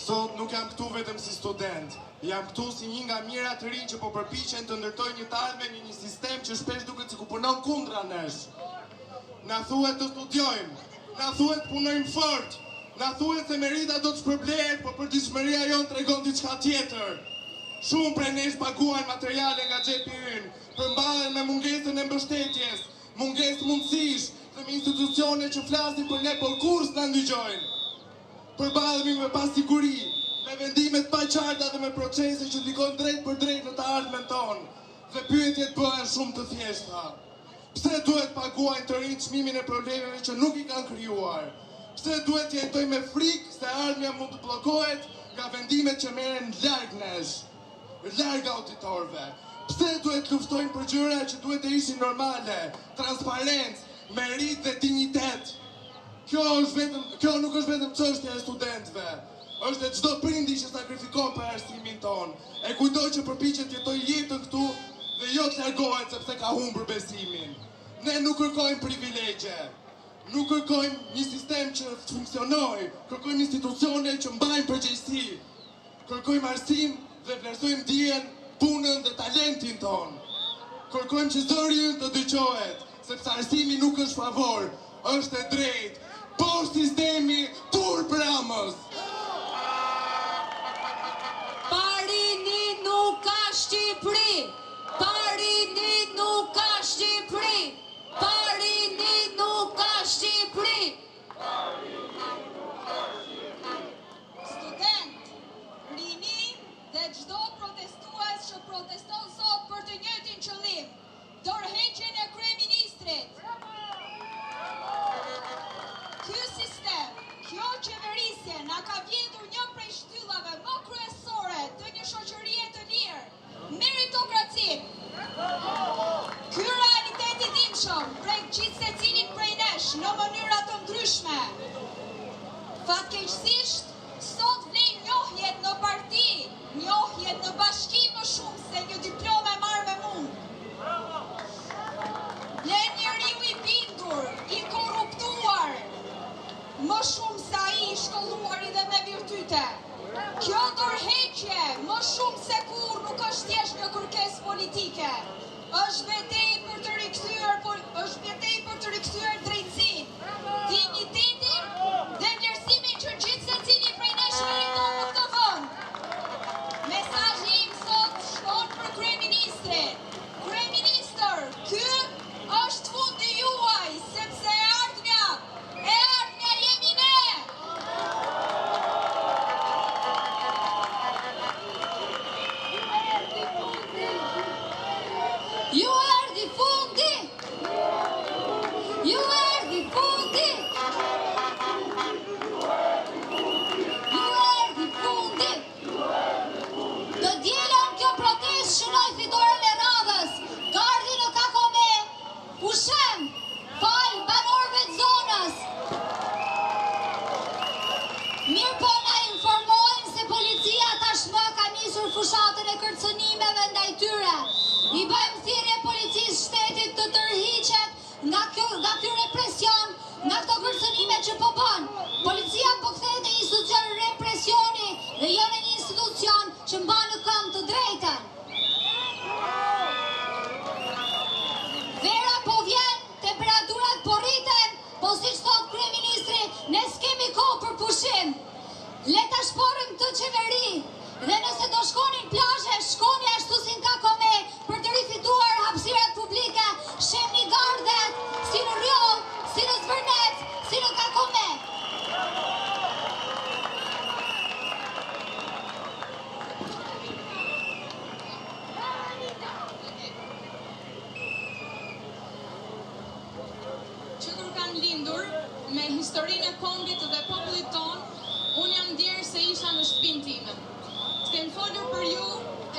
Sot nuk jam këtu vetëm si student, jam këtu si një nga mijëra të rinj që po përpiqen të ndërtojnë një të ardhme në një sistem që shpesh duket sikur punon kundra nesh. Na thuhet të studiojmë, na thuhet të punojmë fort, na thuhet se merita do të shpërblehet, por përditshmëria jonë tregon diçka tjetër. Shumë prej nesh paguajnë materiale nga xhepi ynë, përballen me mungesën e mbështetjes, mungesë mundësish dhe me institucione që flasin për ne por kurrë s'na ndëgjojnë. Përballemi me pasiguri, me vendime të paqarta dhe me procese që ndikojnë drejtpërdrejt në të ardhmen tonë. Dhe pyetjet bëhen shumë të thjeshta. Pse duhet të paguajnë të rinjtë çmimin e problemeve që nuk i kanë krijuar? Pse duhet të jetojmë me frikë se e ardhmja mund të bllokohet nga vendimet që merren larg nesh, larg auditorëve? Pse duhet të luftojmë për gjëra që duhet të ishin normale, transparencë, meritë dhe dinjitet? Kjo është vetëm, kjo nuk është vetëm çështja e studentëve. Është e çdo prindi që sakrifikon për arsimin tonë, e kujtdo që përpiqet të jetojë jetën këtu dhe jo të largohet sepse ka humbur besimin. Ne nuk kërkojmë privilegje. Nuk kërkojmë një sistem që të funksionojë, kërkojmë institucione që mbajnë përgjegjësi. Kërkojmë arsim dhe vlerësojmë dijen, punën dhe talentin tonë. Kërkojmë që zëri ynë të dëgjohet, sepse arsimi nuk është favor, është e drejtë. Poshtë sistemi, turp Ramës! Pa rini nuk ka Shqipëri! Pa rini nuk ka Shqipëri! Pa rini nuk ka Shqipëri! Student, rini dhe çdo protestues që proteston sot për të njëjtin qëllim, dorëheqjen e kryeministrit. Ky sistem, kjo qeverisje na ka vjedhur një prej shtyllave më kryesore të një shoqërie të lirë, meritokracinë. Ky realitet i dhimbshëm prek gjithsecilin prej nesh në mënyra të ndryshme. Fatkeqësisht, sot vlejnë njohjet në parti, njohjet në bashki më shumë se një diplomë e marrë me mund. Vlen njeriu i bindur, i korruptuar, më shumë se ai i shkolluari dhe me virtyte. Kjo dorëheqje, më shumë se kurrë nuk është thjesht një kërkesë politike. Është betejë për të rikthyer është betejë për të rikthyer drejtësinë, dinjitetin dhe vlerësimin që gjithsecili prej nesh meriton në këtë vend. Mesazhi im sot shkon për kryeministrin. Kryeministër, ky është fundi juaj, sepse e ardhmja E ardhmja jemi ne! Ju erdhi fundi! Ju erdhi fundi! Ju erdhi fundi! Të dielën kjo protestë shënoi fitoren e radhës. Gardhi në Kakome U shemb, falë banorëve të zonës. Mirëpo na informojnë se policia tashmë ka nisur fushatën e kërcënimeve ndaj tyre. I bëjmë thirrje policisë shtetit të tërhiqet nga kjo nga ky represion, nga këto kërcënime që po bën. Policia po kthehet në një institucion represioni dhe jo në një institucion që mban në këmbë të drejtën. Vera po vjen, temperaturat po rriten, po siç thotë kryeministri, ne s'kemi kohë për pushim. Le ta shporrim këtë qeveri dhe nëse do shkoni në plazhe, shkoni ashtu si në Kakome për të rifituar hapësirat publike, shembni gardhet si në Rrjoll, si në Zvërnec, si në Kakome. Që kur kam lindur, me historinë e kombit dhe popullit tonë, unë jam ndjerë se isha në shtëpinë time. Të kem folur për ju,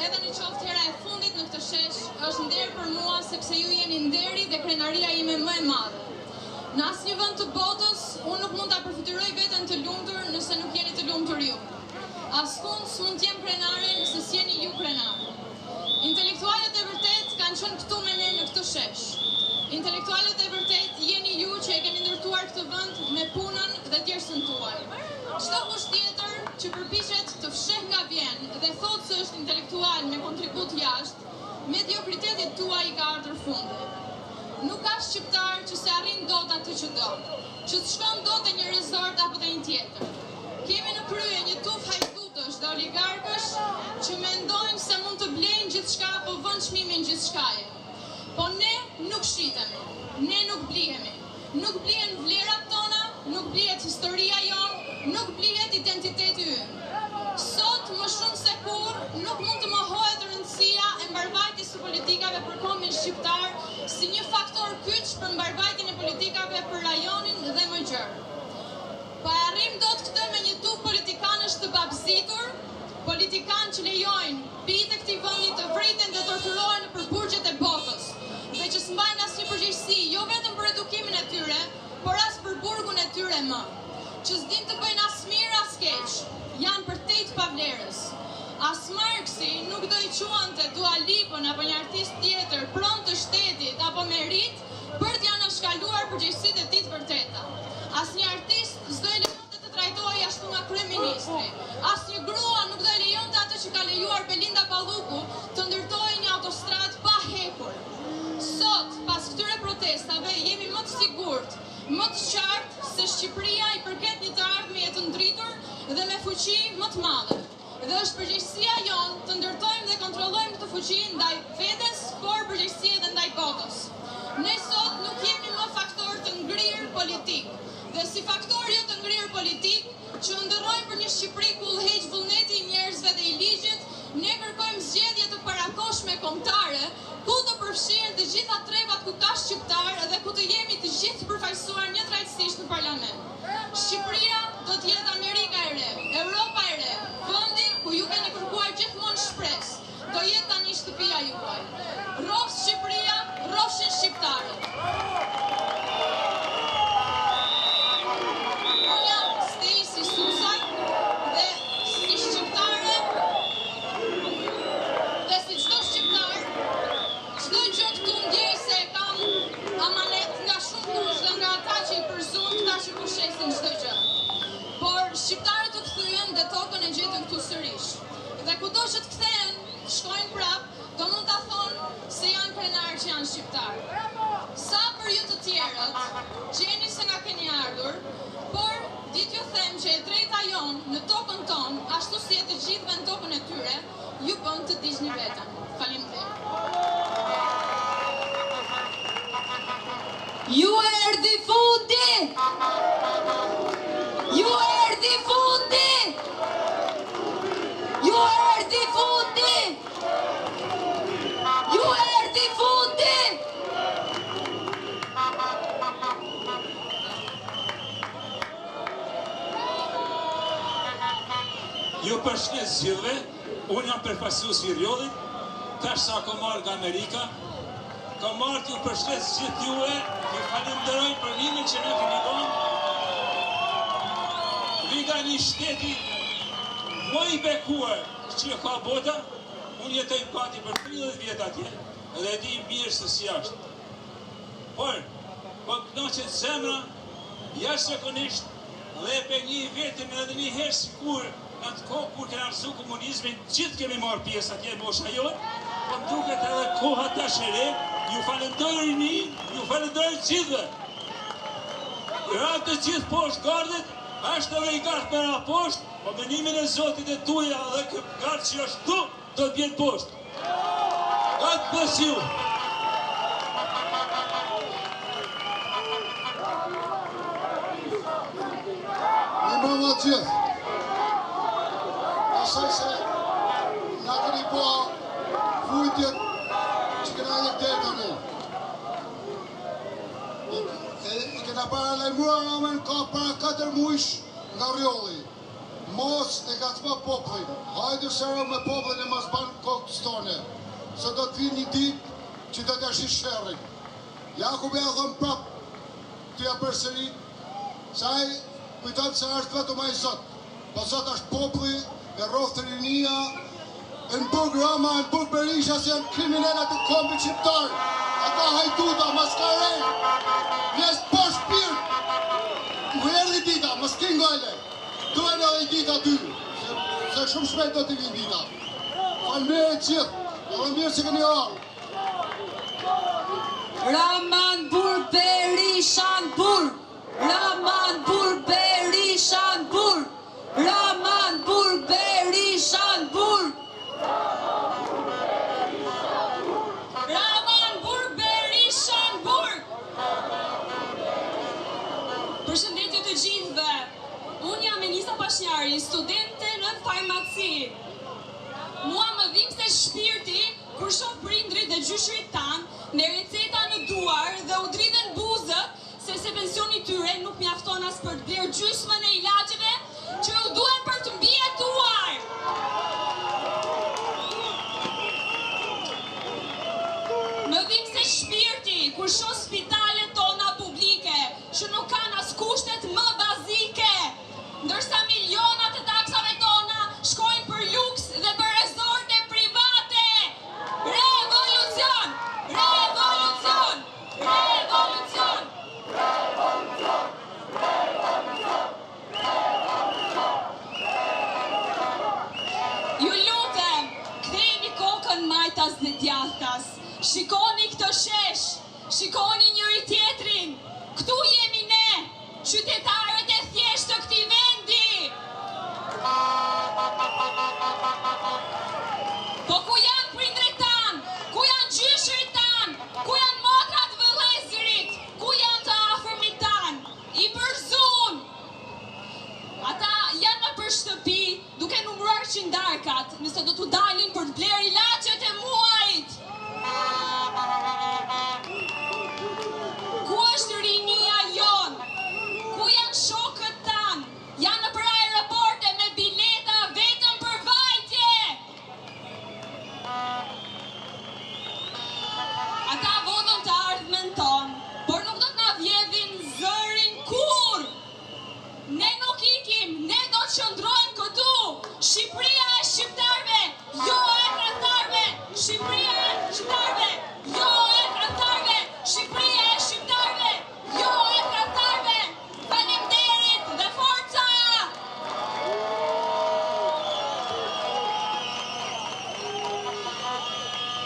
edhe në qoftë hera e fundit në këtë shesh, është nder për mua sepse ju jeni nderi dhe krenaria ime më e madhe. Në asnjë vend të botës, unë nuk mund ta përfytyroj veten të lumtur nëse nuk jeni të lumtur ju. Askund s'mund të jem krenare nëse s'jeni ju krenarë. Intelektualët e vërtetë kanë qenë këtu me ne në këtë shesh. Intelektualët e vërtetë jeni ju që e keni ndërtuar këtë vend me punën dhe djersën tuaj. Çdokush tjetër që përpiqet. dhe thotë se është intelektual me kontribut jashtë, mediokritetit tuaj i ka ardhur fundi. Nuk ka shqiptar që s'e arrin dot atë që do, që s'shkon dot te një resort apo te një tjetër. Kemi në krye një tufë hajdutësh dhe oligarkësh që mendojnë se mund të blejnë gjithçka apo vënë çmimin gjithçkaje. Po ne nuk shitemi. Ne nuk blihemi. Nuk blihen vlerat tona, nuk blihet historia jonë, nuk blihet identiteti ynë. Sot, më shumë se kurrë, nuk mund të mohohet rëndësia e mbarëvajtjes së politikave për kombin shqiptar si një faktor kyç për mbarëvajtjen e politikave për rajonin dhe më gjerë. Po e arrijmë dot këtë me një tufë politikanësh të babëzitur, politikanë që lejojnë bijtë e këtij vendi të vriten dhe torturohen nëpër burgjet e botës dhe që s'mbajnë asnjë përgjegjësi jo vetëm për edukimin e tyre, por as për burgun e tyre më. Që s'dinë të bëjnë as mirë as keq, janë përtej të pavlerës. As Marksi nuk do i quante Dua Lipën apo një artist tjetër pronë të shtetit apo meritë për t'i anashkaluar përgjegjësitë e tij të vërteta. Asnjë artist s'do e lejonte të trajtohej ashtu nga kryeministri. Asnjë grua nuk do e lejonte atë që ka lejuar Belinda Balluku të ndërtojë një autostradë pa hekur. Sot, pas këtyre protestave, jemi më të sigurt, më të qartë se Shqipëria i përket një të ardhmeje të ndritur dhe me fuqi më të madhe. Dhe është përgjegjësia jonë të ndërtojmë dhe kontrollojmë këtë fuqi ndaj vetes, por përgjegjësi edhe ndaj botës. Ne sot nuk jemi më faktor të ngrirë politik. Dhe si faktor jo të ngrirë politik, që ëndërrojmë për një Shqipëri ku udhëheq vullneti i njerëzve dhe i ligjit, ne kërkojmë zgjedhje të parakohshme kombëtare, ku të përfshihen të gjitha trevat ku ka shqiptarë dhe ku të jemi të gjithë të përfaqësuar njëtrajtësisht në parlament. Shqipëria do të jetë Amerika e re, Europa e re, vendi ku ju keni kërkuar gjithmonë shpresë, do jetë tani shtëpia juaj. Rroftë Shqipëria, rrofshin shqiptarët! Unë jam Stejsi Susaj dhe si shqiptare dhe si çdo shqiptar, çdo gjë këtu ndjej se e kam amanet nga shumëkush dhe nga ata që i përzunë këta që po shesin çdo gjë. Por shqiptarët u kthyen dhe tokën e gjetën këtu sërish. Dhe kudo që të kthehen, të shkojnë prapë, do mund ta thonë se janë krenarë që janë shqiptarë. Sa për ju të tjerët, gjeni se nga keni ardhur, por di t'ju them që e drejta jonë në tokën tonë, ashtu si e të gjithëve në tokën e tyre, ju bën të digjni veten. Faleminderit. Ju erdhi fundi! Ju erdhi fundi! Ju erdhi fundi! Ju erdhi fundi! Ju përshëndes gjithëve, unë jam përfaqësues i Rrjollit, tash sa kam ardhur nga Amerika, kam ardhur t'ju përshëndes gjithë juve, ju falenderoj për ndihmën që na keni dhënë. Vi nga një shteti më i bekuar që ka bota, unë jetoj gati për 30 vjet atje dhe e di mirë se si është. Por, po më kënaqet zemra jashtëzakonisht dhe e njeh veten edhe një herë sikur në atë kohë kur kena rrëzu komunizmin, gjithë kemi marrë pjesë atje mosha jonë, po më duket edhe koha tash e re, ju falenderoj rininë, ju falenderoj gjithëve. Ra të gjithë poshtë gardhet, është edhe i gardh me ra poshtë, po me ndihmën e Zotit e tuja dhe ky gardh që është këtu, Do të bjerë poshtë. God bless you. Mirëmbrëma të gjithë. Besoj se na keni pa vujtjet që kena hjek deri tani. I, e, i kena paralajmëruar Ramën ka para 4 mujsh nga Rrjolli. Mos e ngacmo popullin, hajde sqaro me popullin e mos ban kokë stone, se do të vijë një ditë që do t'ja shish sherrin. Ja ku po ja them prap t'ja përsërit se ai kujton se është vetëm ai zot, po zot është populli e rroftë rinia e në burg Rama e në burg Berisha se janë kriminela të kombit shqiptar, ata hajduta, maskarenj, njerëz pa shpirt, u erdhi dita, mos ki ngajle, duhen edhe një ditë aty, se, se shumë shpejt do t'i vinë dita. Faleminderit gjithë, edhe mirë që keni ardhur. Rama n'burg, Berisha n'burg! Rama n'burg, Berisha n'burg! Rama n'burg, Berisha n'burg! Rama n'burg, Berisha n'burg! Përshëndetje të gjithëve. Unë jam Enisa Pashnjari, studente në farmaci. Mua më dhimbset shpirti kur shoh prindrit dhe gjyshërit tanë me receta në duar dhe u dridhen buzët sepse pensioni i tyre nuk mjafton as për të blerë gjysmën e ilaçeve që u duhen për të mbijetuar. Më dhimbset shpirti kur shoh spitalet tona publike që nuk kanë as kushtet më bazike, ndërsa milionat e taksave tona shkojnë për luks dhe për resorte private! Revolucion! Revolucion! Revolucion! Ju lutem, kthejeni kokën majtas dhe djathtas. Shikoni këtë shesh, shikoni njëri-tjetrin. Këtu jemi ne, qytetarët e thjeshtë të këtij vendi. Po ku janë prindërit tanë? Ku janë gjyshërit tanë? Ku janë motrat vëllezërit? Ku janë të afërmit tanë? I përzunë! Ata janë nëpër shtëpi duke numëruar qindarkat nëse do t'u dalin për të blerë ilaçet e muajit. Ku është rinia jonë? Ku janë shokët tanë? Janë nëpër aeroporte me bileta vetëm për vajtje! Ata vodhën të ardhmen tonë, por nuk do të na vjedhin zërin kurrë! Ne nuk ikim, ne do të qëndrojmë këtu! Shqipëria e shqiptarëve, jo e tradhtarëve! Shqipëria e shqiptarëve, jo e tradhtarëve! Shqipëria e shqiptarëve, jo e tradhtarëve! Faleminderit dhe forca!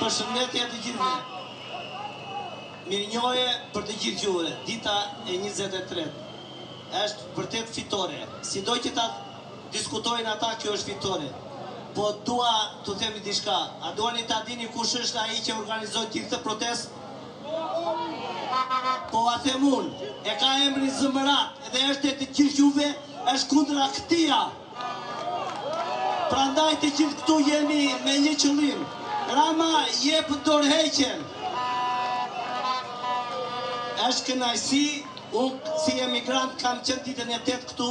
Përshëndetje të gjithëve. Mirënjohje për të gjithë juve. Dita e 23 është vërtet fitore. Sido që ta diskutojnë ata, kjo është fitore. Po dua t'u them diçka. A duani ta dini kush është ai që organizoi gjithë këtë protestë? Po ua them unë, e ka emrin Zëmërat dhe është e të gjithë juve, është kundra këtija. Prandaj të gjithë këtu jemi me një qëllim. Rama jep dorëheqjen. Është kënaqësi, unë si emigrant kam qenë ditën e 8 këtu,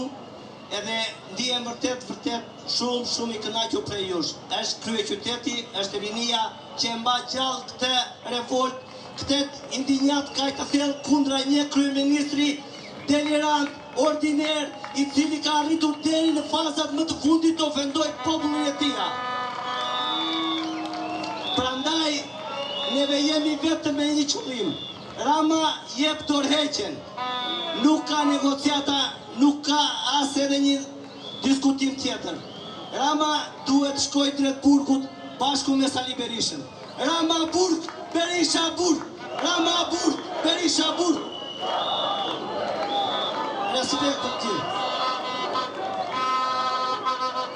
edhe ndihem vërtet vërtet shumë shumë i kënaqur prej jush. Është kryeqyteti, është rinia që e mba gjallë këtë revolt, këtë indinjatë kaq të thellë kundra një kryeministri delirant, ordiner, i cili ka arritur deri në fazat më të fundit të ofendojë popullin e tija. Prandaj neve jemi vetëm me një qëllim. Rama jep dorëheqjen. Nuk ka negociata, nuk ka as edhe një diskutim tjetër. Rama duhet shkojë drejt burgut bashku me Sali Berishën. Rama burg, Berisha burg, Rama burg, Berisha burg. Respekt për të gjithë.